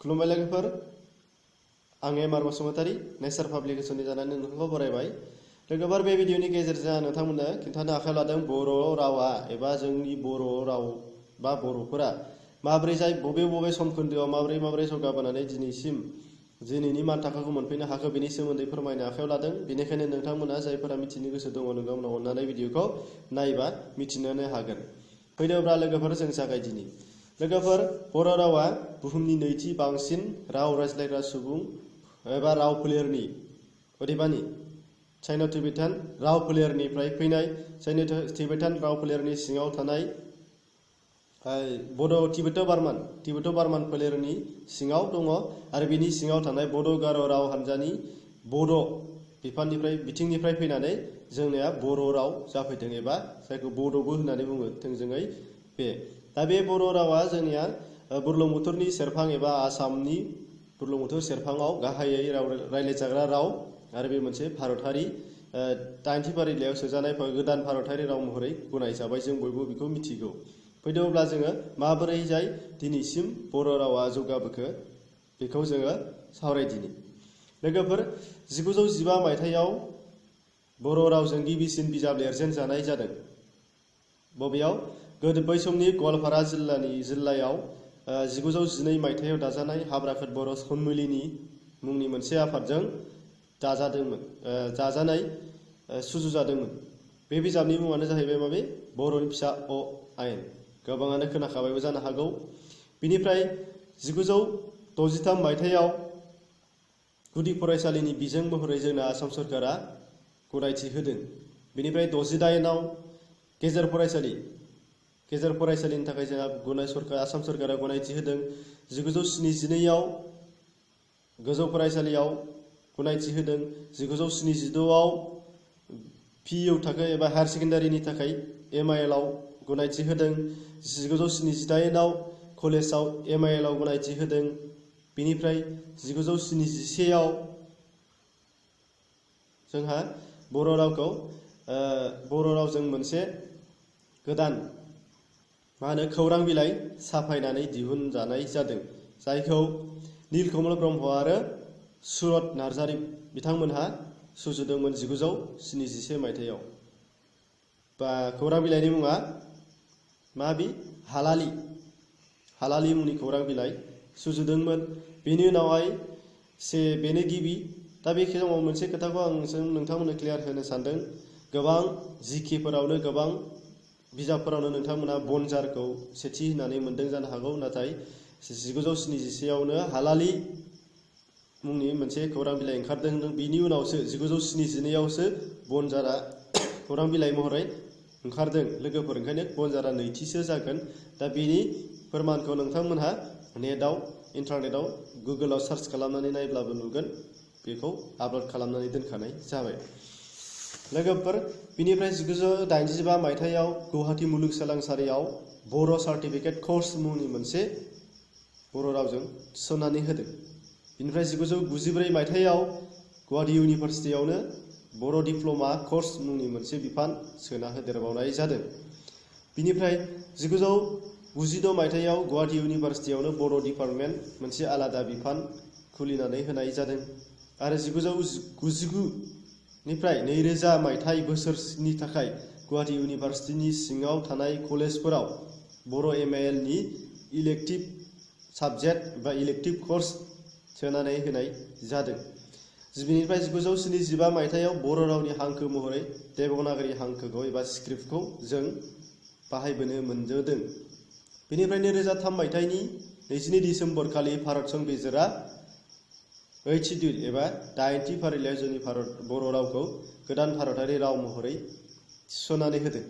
खुलुमबाय लोगोफोर, आं एम.आर. बसुमतारी नेचार पाब्लिकेशननि जानानै नोंथांखौ बरायबाय। लोगोफोर, बे भिडिअनि गेजेरजों नोंथांमोननो खिन्थानो आखायाव लादों बर' रावा एबा जोंनि बर' राव बा बर'फोरा माबोरै बबे समखोन्दोआव माबोरै जौगाबोनानै दिनैसिम दिनैनि मान थाखोखौ मोनफैनो हाखो बेनि सोमोन्दै फोरमायनो आखायाव लादों। बेनिखायनो नोंथांमोना जायफोरा मिथिनो गोसो दङ नोंथांमोना अननानै भिडिअखौ नायबा मिथिनो हागोन। फैदोंब्ला लोगोफोर जों जागायदिनि। लोगोफोर, बर' रावा बुहुमनि नैथि बांसिन राव रायज्लायग्रा सुबुं एबा राव फोलेरनि अदेबानि चाइना तिबेटान राव फोलेरनिफ्राय फैनाय चाइना तिबेटान राव फोलेरनि सिङाव थानाय बड' तिबेट' बार्मान फोलेरनि सिङाव दङ आरो बिनि सिङाव थानाय बड' गार' राव हान्जानि बड' बिथिंनिफ्राय फैनानै जोंनिया बर' राव जाफैदों एबा जायखौ बड'बो होननानै बुङो थोंजोङै बे। दा बे बर' रावा जोंनिया बुरलुंबुथुरनि सेरफां एबा आसामनि बुरलुंबुथुर सेरफाङाव गाहायै रायज्लायजाग्रा राव आरो बे मोनसे भारतारि 8थि फारिलाइयाव सोजानाय गोदान भारतारि राव महरै गनायजाबाय। जों बयबो बेखौ मिथिगौ। फैदो अब्ला जोङो माबोरै दिनैसिम बर' रावा जौगाबोखो बेखौ जोङो सावरायदिनि। लोगोफोर, 1915 मायथाइयाव बर' रावजों गिबिसिन बिजाब लिरजेनजानाय जादों। बबेयाव? बै समनि गवालपारा जिल्लायाव 1912 मायथाइयाव दाजानाय हाब्राखोट बर' सन्मिलनि मुंनि मोनसे आफादजों सुजुजादोंमोन। बे बिजाबनि मुङानो जाहैबाय माबे? बर'नि फिसा अ आयेन। गोबाङानो खोनाखाबायबो जानो हागौ। बिनिफ्राय 1963 मायथाइयाव गुदि फरायसालिनि बिजों महरै जोंना आसाम सरकारा गनायथि होदों। बिनिफ्राय 68आव गेजेर फरायसालिनि थाखाय जोंहा आसाम सरकारा गनायथि होदों। 1972आव गोजौ फरायसालियाव गनायथि होदों। 1976आव PU थाखो एबा हायार सेकेन्डारिनि थाखाय MIL आव गनायथि होदों। 1978आव कलेजाव MIL आव गनायथि होदों। बिनिफ्राय 1971आव जोंहा बर' रावजों मोनसे गोदान खौरां बिलाइ साफायनानै दिहुनजानाय जादों, जायखौ नीलकमल ब्रह्म आरो सुरत नार्जारी बिथांमोनहा सुजुदोंमोन 1971 मायथाइयाव। खौरां बिलाइनि मुङा हालालि मुंनि खौरां बिलाइ सुजुदोंमोन। बेनि उनावहाय बेनो गिबि। दा बे समाव मोनसे खोथाखौ आं नोंथांमोननो क्लियार होनो सानदों। गोबां जिकेफोरावनो गोबां बिजाबफोरावनो नोंथांमोना बनजारखौ सेथि होननानै मोनदों जानो हागौ, नाथाय 1971आवनो हालालि मुंनि मोनसे खौरां बिलाइ ओंखारदों। बिनि उनावसो 1972आवसो बनजारा खौरां बिलाइ महरै ओंखारदों। लोगोफोर, ओंखायनो बनजारा नैथिसो जागोन। दा बेनि फोरमानखौ नोंथांमोनहा इन्टारनेटआव गुगोलाव सार्च खालामनानै नायब्लाबो नुगोन। बेखौ आपल'ड खालामनानै दोनखानाय जाबाय। लोगोफोर, बिनिफ्राय 1985 मायथाइयाव गुवाहाटी मुलुगसोलोंसालियाव बर' सार्टिफिकेट कर्स मुंनि मोनसे बर' रावजों थिसननानै होदों। बिनिफ्राय 1994 मायथाइयाव गुवाहाटी इउनिभारसिटियावनो बर' डिप्ल'मा कर्स मुंनि मोनसे बिफान सोना होदेरबावनाय जादों। बिनिफ्राय 1996 मायथाइयाव गुवाहाटी इउनिभारसिटियावनो बर' डिपार्टमेन्ट मोनसे आलादा बिफान खुलिनानै होनाय जादों। आरो 1999निफ्राय 2000 मायथाइ बोसोरनि थाखाय गुवाहाटी इउनिभारसिटिनि सिङाव थानाय कलेजफोराव बर' MIL नि इलेक्टिभ साबजेक्ट बा इलेक्टिभ कर्स सोनानै होनाय जादों। बिनिफ्राय 1975 मायथाइयाव बर' रावनि हांखो महरै देबनागरि हांखोखौ एबा स्क्रिप्टखौ जों बाहायबोनो मोनदों। बेनिफ्राय 2003 मायथाइनि 22 दिसेम्बर खालि भारत संबिजिरा 8 शिड्युल एबा 8थि फारिलाइयाव जोंनि बर' रावखौ गोदान भारतारि राव महरै थिसननानै होदों।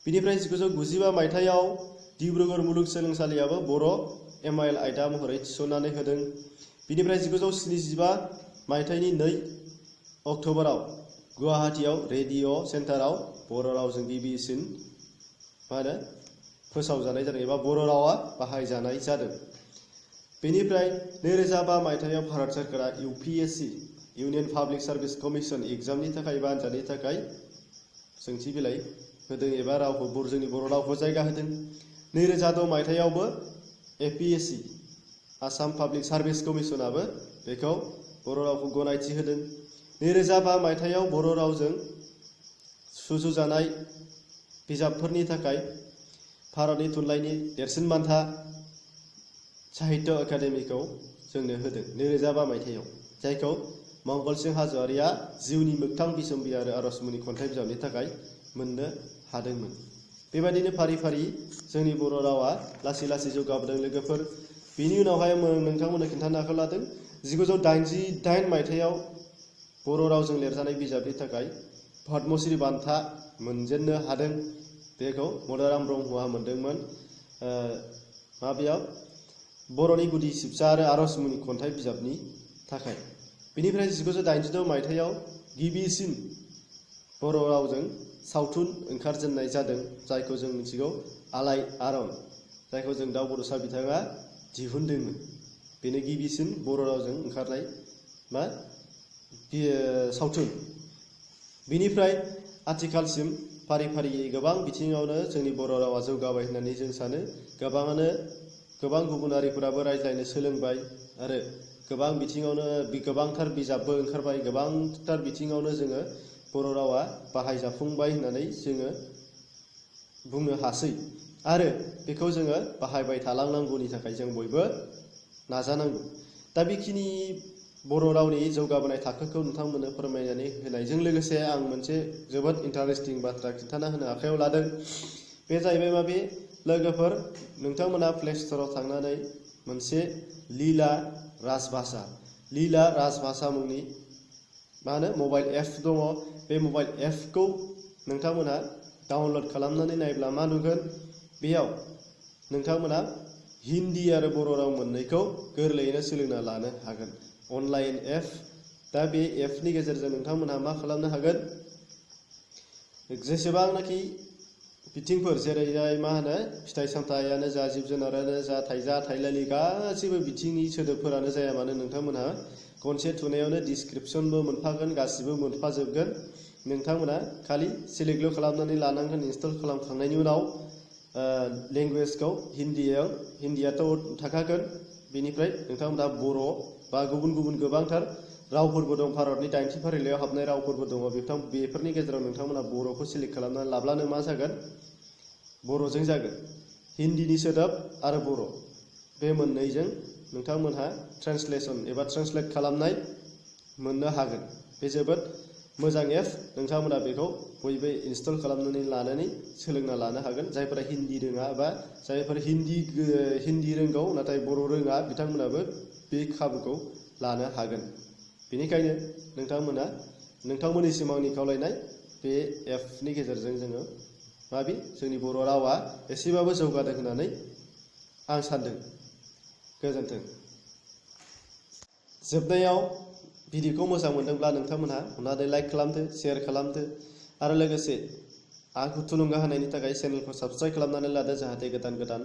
बिनिफ्राय 1995 मायथाइयाव डिब्रुगड़ मुलुगसोलोंसालियाबो बर' MIL आयदा महरै थिसननानै होदों। बिनिफ्राय 1975 मायथाइनि 2 अक्ट'बराव गुवाहाटीयाव रेडिअ' सेन्टाराव बर' रावजों गिबिसिन फोसावजानाय जादों एबा बर' रावा बाहायजानाय जादों। बेनिफ्राय 2005 मायथाइयाव भारत सोरखारा UPSC union public service commission एग्जामनि थाखाय एबा आनजादनि थाखाय सोंथि बिलाइ होदों एबा जोंनि बर' रावखौ जायगा होदों। 2006 मायथाइयावबो APSC आसाम पाब्लिक सार्भिस कमिसनाबो बेखौ बर' रावखौ गनायथि होदों। 2005 मायथाइयाव बर' रावजों सुजुजानाय बिजाबफोरनि थाखाय भारतनि थुनलाइनि देरसिन बान्था साहित्य एकाडेमिखौ जोंनो होदों 2005 मायथाइयाव, जायखौ मंगलसिं हाज'वारिया जिउनि मोगथां बिसम्बि आरो आर'जमुनि खन्थाइ बिजाबनि थाखाय मोननो हादोंमोन। बेबायदिनो फारि फारि जोंनि बर' रावा लासै लासै जौगाबोदों लोगोफोर। बिनि उनावहाय नोंथांमोननो खिन्थानो आखायाव लादों 1988 मायथाइयाव बर' रावजों लिरजानाय बिजाबनि थाखाय पद्मश्री बान्था मोनजेननो हादों। बेखौ मदाराम ब्रह्मआ मोनदोंमोन। माबेयाव? बर'नि गुदि सिबसा आरो आर'जमुनि खन्थाइ बिजाबनि थाखाय। बेनिफ्राय 1986 मायथाइयाव गिबिसिन बर' रावजों सावथुन ओंखारजेननाय जादों, जायखौ जों मिथिगौ आलायारन, जायखौ जों दाउ बड'सा बिथाङा दिहुनदोंमोन। बेनो गिबिसिन बर' रावजों ओंखारनाय सावथुन। बिनिफ्राय आथिखालसिम फारि फारियै गोबां बिथिङावनो जोंनि बर' रावा जौगाबाय होननानै जों सानो। गोबां गुबुन हारिफोराबो रायज्लायनो सोलोंबाय आरो गोबां बिथिङावनो गोबांथार बिजाबबो ओंखारबाय, गोबांथार बिथिङावनो जोङो बर' रावा बाहायजाफुंबाय होननानै जोङो बुंनो हासै आरो बेखौ जोङो बाहायबाय थालांनांगौनि थाखाय जों बयबो नाजानांगौ। दा बेखिनि बर' रावनि जौगाबोनाय थाखोखौ नोंथांमोननो फोरमायनानै होनायजों लोगोसे आं मोनसे जोबोद इन्टारेस्टिं बाथ्रा खिन्थाना होनो आखायाव लादों। बे जाहैबाय माबे लोगोफोर, नोंथांमोना प्ले स्ट'राव थांनानै मोनसे लीला राजभाषा मुंनि मबाइल एप दङ। बे मबाइल एपखौ नोंथांमोना डाउनलड खालामनानै नायब्ला मा नुगोन? बेयाव नोंथांमोना हिन्दी आरो बर' राव मोननैखौ गोरलैयैनो सोलोंना लानो हागोन। Online app. दा बे एपनि गेजेरजों नोंथांमोनहा मा खालामनो हागोन? जेसेबांनाखि बिथिंफोर जेरैहाय फिथाइ सामथायानो जा, जिब जुनारानो जा, थाइजा थाइलालि गासैबो बिथिंनि सोदोबफोरानो जाया मानो नोंथांमोनहा खनसे थुनायावनो डिसक्रिपसनबो मोनफागोन, गासिबो मोनफाजोबगोन। नोंथांमोना खालि सेलेक्टल' खालामनानै लानांगोन। इनस्टल खालामखांनायनि उनाव लेंगुवेजखौ हिन्दीयाथ' थाखागोन। बेनिफ्राय नोंथांमोनहा बर' बा गुबुन गोबांथार रावफोरबो दं। भारतनि 80 फारिलाइयाव हाबनाय रावफोरबो दङ। बेफोरनि गेजेराव नोंथांमोना बर'खौ सेलेक्ट खालामनानै लाब्लानो मा जागोन? बर'जों जागोन। हिन्दीनि सोदोब आरो बर' बे मोननैजों नोंथांमोनहा ट्रेन्सलेसन एबा ट्रेन्सलेट खालामनाय मोननो हागोन। बे जोबोद मोजां एप। नोंथांमोना बेखौ बयबो इनस्टल खालामनानै लानानै सोलोंना लानो हागोन। जायफोरा हिन्दी रोङा बा जायफोर हिन्दी रोंगौ नाथाय बर' रोङा, बिथांमोनाबो बे खाबुखौ लानो हागोन। बेनिखायनो नोंथांमोननिसिम आंनि खावलायनाय, बे एपनि गेजेरजों जोङो जोंनि बर' रावा एसेबाबो जौगादों होननानै आं सानदों। गोजोन्थों। जोबनायाव भिडिअखौ मोजां मोनदोंब्ला नोंथांमोनहा अननानै लाइक खालामदो, शेयार खालामदो आरो लोगोसे आंखौ थुलुंगा होनायनि थाखाय चेनेलखौ साबस्क्राइब खालामनानै लादो, जाहाथे गोदान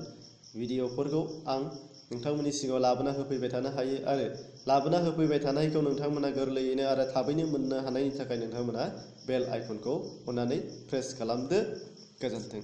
भिडिअफोरखौ आं नोंथांमोननि सिगाङाव लाबोना होफैबाय थानो हायो आरो लाबोना होफैबाय थानायखौ नोंथांमोना गोरलैयैनो आरो थाबैनो मोननो हानायनि थाखाय नोंथांमोना बेल आइकनखौ अननानै प्रेस खालामदो। गोजोन्थों।